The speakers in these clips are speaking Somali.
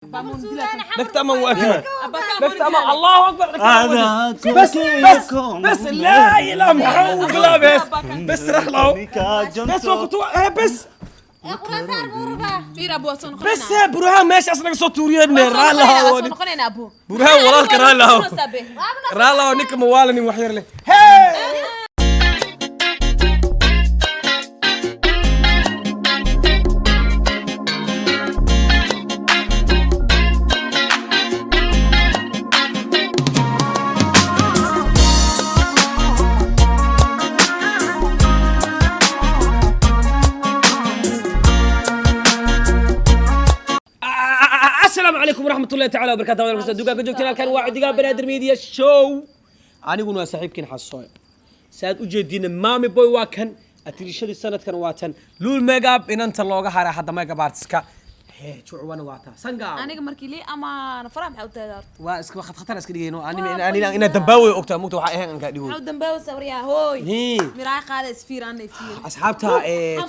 Dhegta ama waa adima, dhegta ama. Allahu akbar, dhegta ama waa adima. Bas bas bas, laa ilaa maxaa uu bilaabay hees? Bas raxlow, bas waa kutu bas. Quraan buu rabaa. Fiir abu, waa soo Bas noqonayna. Burhaan meeshaas naga soo tuuriyeen. Raallah. Waa soo noqonayna, abu. Burhaan walaalka, raallah, raallah, ninka mawaalanin wax yar leh. Hey! Asalaamu calaykum waraxmat ullahi tacala wabarakatu. Wal kasta dugaa ka joogteen, halkan waa Xidigaha Banaadir Media Show. Aniguna waa saaxiibkiin Xasooy. Saad u jeediina, Mami Boy waa kan, atirishadii sanadkan waa tan, Luul Makeup, inanta looga haray hadda makeup artistka hee jucwana waa taa sanga. Aniga markii lii amaana faraha maxaa u tahay horta? Waa iska khatar iska dhigayno anina ina dambaaway ogtaa mugta waxaa ahayn aan kaa dhigoy. Maxaa u dambaaba sawiryaa hooy? Hii. Miraay qaada, isfiir ana ifiir. Asxaabta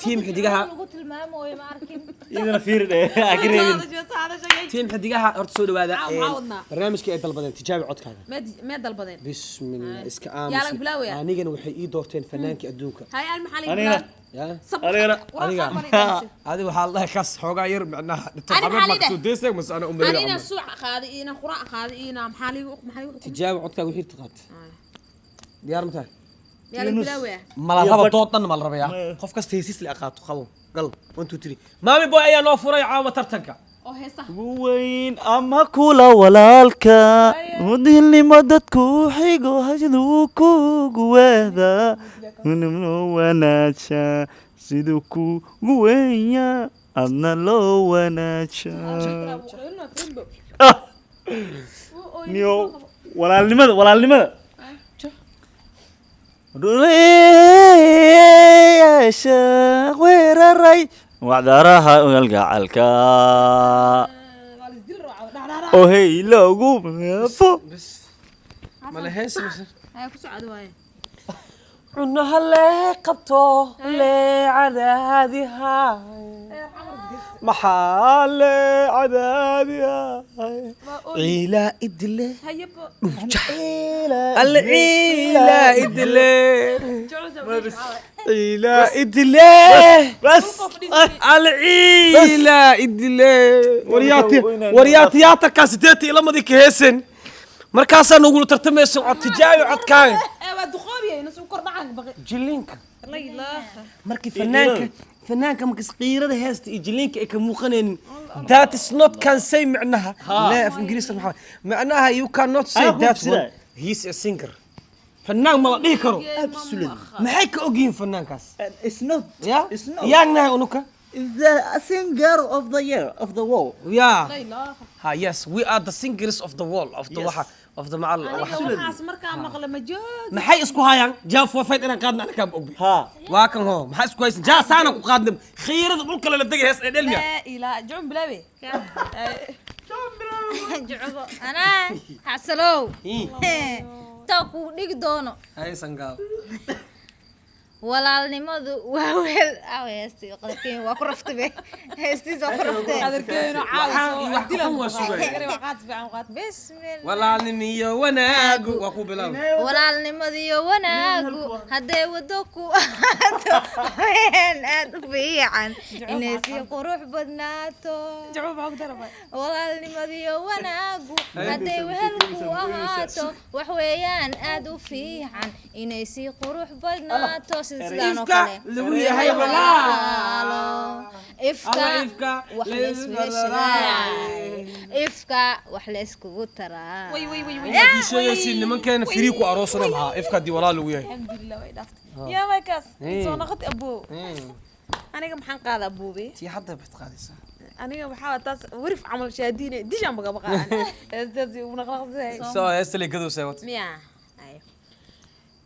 team Xidigaha Lagu tilmaamayo ma arkin. Idina fiiri dheh, agreebin. Team Xidigaha horta soo dhawaada. Caaw, maxaa wadnaa? Barnaamijkii ay dalbadeen, tijaabi codkaaga. Mee dalbadeen? Bismillah, iska Yaa laga aamus. bilaabaya? Anigana waxay ii doorteen fanaankii adduunka. Hay aan maxaa laga Anigana. bilaabay? Ya. Anigana. Adiga. Adiga waxaa la dhahay kaas xoogaa yar macnaha dhito Ani xabeeb maxaa baa la kasoo deysay mase ana umaleeyo. Anina Camal. suuc qaaday ina quraan qaaday ina maxaa liigu Tijaabi codkaaga wixii taqaat, diyaar ma tahay? Yaa laga bilaabaya? Mala Iyo raba badh. Dood dhan ma la rabayaa. Maya. Qof kasta hesiis la aqaato qabo gal. One, two, three. Maami Boy ayaa noo furay caawa tartanka. Oo heesaha. Ugu weyn ama kula walaalka mudilnimo dadku xigo hajduu kugu weehda nimo wanaaja siduu kugu wenya adna loo wanaaja. Niyo walaalnimada, walaalnimada dhuleyaasha weeraray wacdaraha galgacalka ohey loogu meefo. Bas mala hees mise? Haya, ku socda waaye. Cunaha lee qabto lee cadaadihaay, maxaa lee cadaadihaay, ciilaa idile. Hayabo. Alle ciilaa idile, ciilaa idile. Bas. Alle ciilaa idile. Waryaati waryaa, tiyaatarkaa sideetan iyo lamadii ka heesen markaasaa nagula tartamaysa cod tijaabi codkaaga. Ee waa duqoobiya ina soo kor dhacan baqi. Jilinka. La ilaaha. Markii fanaanka markas qiirada heesta iyo jilinka ay ka muuqanaynin, that is not can say micnaha laa af ingiriiska maxaa macnaha, you cannot say Anaa ku that tusinaya. one he's a singer. Fanaan ma la dhihi karo. Absolutely. Maxay ka ogyihiin fanaankaas? It's not. Ya. It's not. Yaagnahay unuka. The singer of the year of the world. Ya. La ilaaha. Ha, yes, we are the singers of the world of the Yes. waxa of the macal Aniga waxa. waxaas markaa maqla ma joog. Maxay isku hayaan? Jaa foofeyd inaan qaadna anakaa ogbi. Ha. Waa kan ho, maxay isku haysan? Jaa saana ku qaadna khiirada dhulka lala degay hees ee dhelmiya. La ilaaha, jucun bilaabe. Jucubo anaa xasalow taa kuu dhigi doono. Hay sangaal. Walaalnimadu waa weel aw heestii qadarkeen waa ku raftabe, heestiis waa ku raftee. Qadarkeeno Waxaan iyo wax ka xun waa sugaya. Caawa soo qaad. Bismillah. Walaalnimiyo wanaagu waa ku bilaab. Walaalnimadiyo wanaagu hadday wado ku ahaato haween aad u fiican inay sii qurux badnaato. Jucun baa ku darabay. Walaalnimadiyo wanaagu hadday wehel ku ahaato wax weeyaan aad u fiican inay sii qurux badnaato sida sidaan oo Ifka kale lagu yahay walaal. walaalo ifka. Alla ifka wax la la isku isweeshaday ifka wax la iskugu taraa. Way way way way. Haddii sheegaysiin nimankeena firii ku aroosana, maxaa ifka haddii walaal lagu yahay? Alxamdulilah, way dhaaftay yaa markaas soo noqotay abuu. Aniga maxaan qaadaa, abuube? Tii hadda baad qaadaysaa. Aniga waxaa waa taas warif camal shaadiine dishaan baga baqaan heestaasi ugu naqnaqsay. Soo heesta lay gadowsaa wata. Miya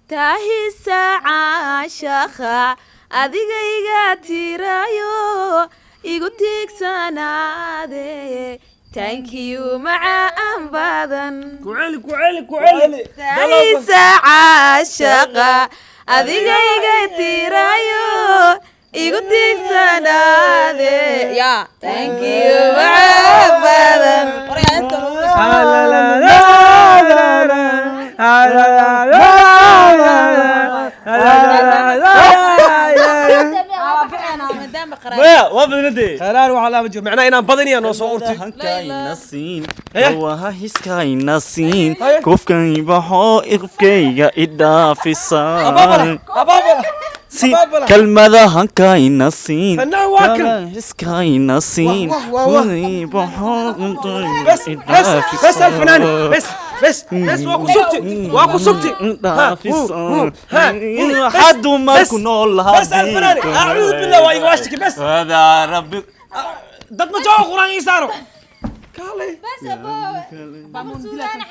taahisa caashaqa adiga iga tirayo igu tiigsanaade, thank you macaan badan. Ku celi, ku celi, ku celi. Taahisa caashaqa adiga iga tirayo. Igu tiigsanaade. Yeah, thank you. Badan. Waryaa. Maadaama qaraar. Maya, waa badnadee. Khayraar waxaa laama jiro macnaha inaan badaniya noo soo urtay. Hankayna siin, waha hiskayna siin, kufkay baxo ifkayga idhaafisaan. Abaabala, abaabala. Si abaabala. Kelmada hankayna siin, Fannaan waa kan. kala hiskayna siin, Wah, wah, wah. kufkay baxo بس بس بس الفنان، بس بس بس، waa ku sugti، waa ku sugti. Xadu marku nool lahaa. بس الفنان، اعوذ بالله، waa iga waashiki بس. هذا ربي. Dad ma joogo, quraan ii saaro kaalay.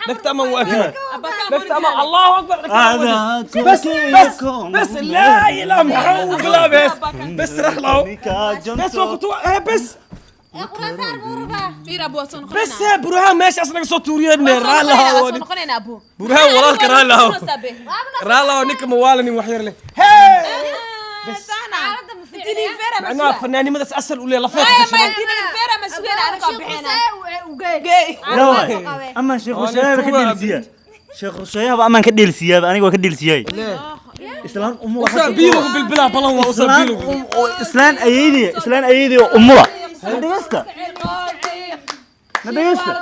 Dhegta aman waa adima، dhegta aman، allahu akbar، dhegta aman waa adima. بس بس بس، لا اله، maxaa ugu bilaabay؟ بس raxlow، بس waa ku بس. Quraan saar buu rabaa. Fiir abu, waa soo noqonaynaa. بس burhaan meeshaas naga soo tuuriyeen. Waa soo noqonaynaa, waa soo raalaha noqonaynaa abu. Burhaan walaalka raalaha. Raalaha, ninka mawaalanin wax yar leh. Hee. Xaaladda ma fiicna. Macnaha fanaanimadaas asal u leh lafeed ka shidan. Amaan sheekh rusheeyaha ka dheelsiya, sheekh rusheeyaha amaan ka dheelsiyaaba, aniga waa ka dheelsiyay islaan umula. Usaa biilugu bilbilaa balan waa usaa Islaan biilugu. Oo islaan ayeydii, islaan ayeydii oo umula. Na dhegeysta, na dhegeysta.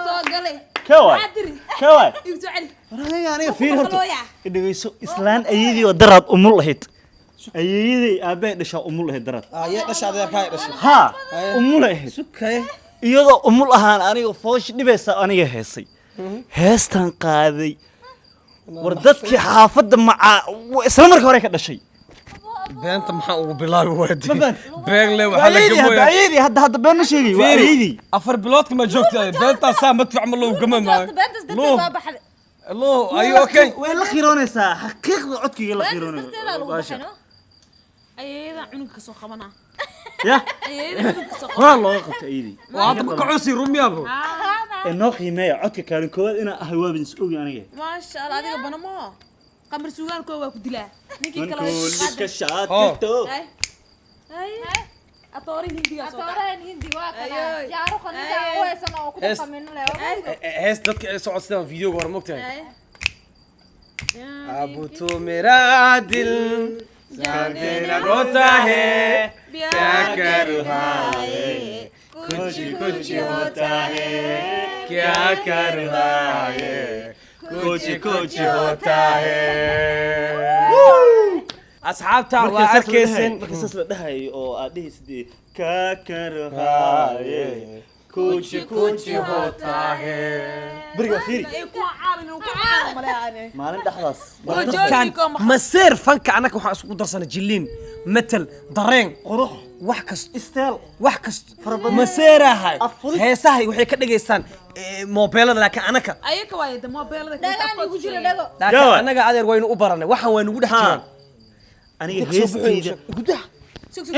Kaway kaway, aniga aniga fiir horta i dhegeyso. Islaan ayeydii oo daraad umul ahayd, ayeeyadii aabbahay dhashaa umul ahayd daraad. Ayaa dhasha, adeerkaa dhashay. Haa, umul ahayd. Sukay. Iyadoo umul ahaan aniga foosh dhibaysa, aniga heesay heestan qaaday. War dadkii xaafadda macaa isla marka hore ka dhashay. Beenta maxaa ugu bilaabi waadi? Ma fahant? Been le Waa waxaa la ayeydii hadda gamooya. Ayeydii hadda hadda been ma sheegay, waa ayeydii. 4 biloodka ma joogta beentaa saa madfac ma loo gama maayo. Beentas darteed waa baxday. Lo, are you okay? Way la khiroonaysaa xaqiiqda, codkayga la Beentas khiroonaysa. darteedaa lagu baxay no. Ayeeyada cunuga kasoo qabanaa. Ya. Ayeeyada cunuga kasoo qabanaa. Horaa looga qabtay ayeydii. Waa hadda ma kacosi rumiyaabo. Ee noo qiimeeya codka, kaalin koowaad inaa ahay waabin is ogi aniga. Maasha Allah, adiga banamo qamar suugaan koo waa ku dilaa ninkii kale. Mankuulika shaatito. Ay ay, atoori hindiga soo Atoorahan hindi waa kana. Ayoy. Jaaruqa ninka aan u haysan oo ku dhaqamino leh. Hees dadka ay socodsadaan videoga hore mogtahay. Ay. अब तो मेरा दिल जाने रोता है, क्या करूँ हाय, कुछ कुछ होता है, क्या करूँ हाय, कुछ कुछ होता है. Asxaabta waa arkaysen. Marka saas la dhahayo oo aad dhehaysid ka karhaaye kuch kuch होता है. Beriga fiiri. Ay kuwa caalin uu ku caalin maleane. Maalin dhexdaas. Dadkan maseer fanka annaga waxaan isku darsanay jilliin, metal, dareen, qurux, wax kasta, isteel, wax kasta maseerahay. Afudud. Heesahay waxay ka dhigaystaan moobeelada, laakiin anaka Ayaka waaye de mobeelada. Dhagaan igu jira dhago. Laakiin Yawa. annaga adeer waynu u baranay, waxaan waynu ugu dhex Ha. jiraan. Aniga heestayda Gudaha. Sug sug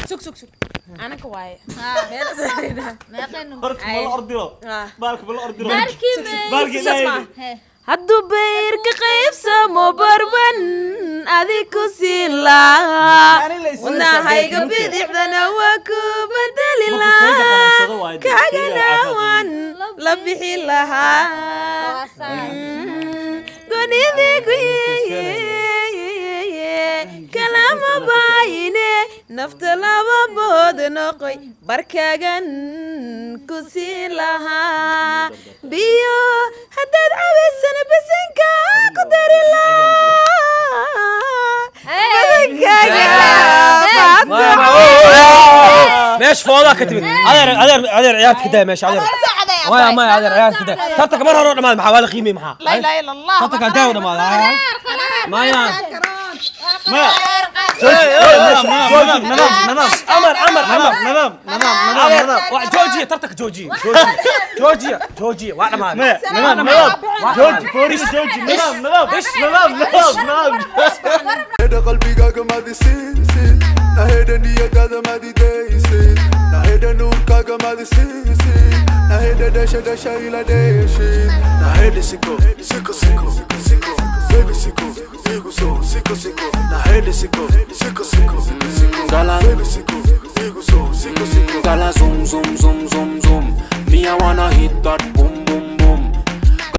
sug sug sug, anaka waaye. Meeqaynu. Horta ma la ordiro, baalka ma la ordiro. Barkii. Baalkii ilaahay. Hee. Hadduu bayrka qaybsamo barban adig ku siin lahaa, wadnahayga bidixdana waa ku bedeli lahaa, kaagana waan la bixi lahaa. Waa saas. Gonidii kalama baayine, nafta laba bood noqoy, barkaagan ku siin lahaa. Biyo haddaad cabaysana basanka ku dari lahaa, badankaaga. Meesh foodaa ka timid adeer, adeer, adeer, ciyaarta ka daa meesha adeer. Maya maya adeer, ciyaarta ka daa. Tartanka mar hore oo dhamaaday maxaa waa la qiimay maxaa? Laa ilaaha illa Allah. Tartanka daa oo dhamaaday maya. Nidaam, nidaam, nidaam. Amar, amar, amar. Nidaam, nidaam, nidaam, adeer nidaam. Waa joojiya tartanka, joojiya, joojiya, joojiya, joojiya, waa dhamaaday. Maya, nidaam, nidaam, jooji fooriga, jooji. Nidaam, nidaam, nidaam, nidaam, nidaam. Naheda qalbigaaga maadi siisid, naheda niyadaada maadi daysid, naheda nuurkaaga maadi siisid, naheda dhasha dhasha ila dheeshid, naheda siko siko siko siko. Baby siko, igu soo siko siko. Nahede siko, siko siko, siko. Gala. Baby siko, igu soo siko siko. Gala zoom zoom zoom zoom zoom. Me I wanna hit that boom.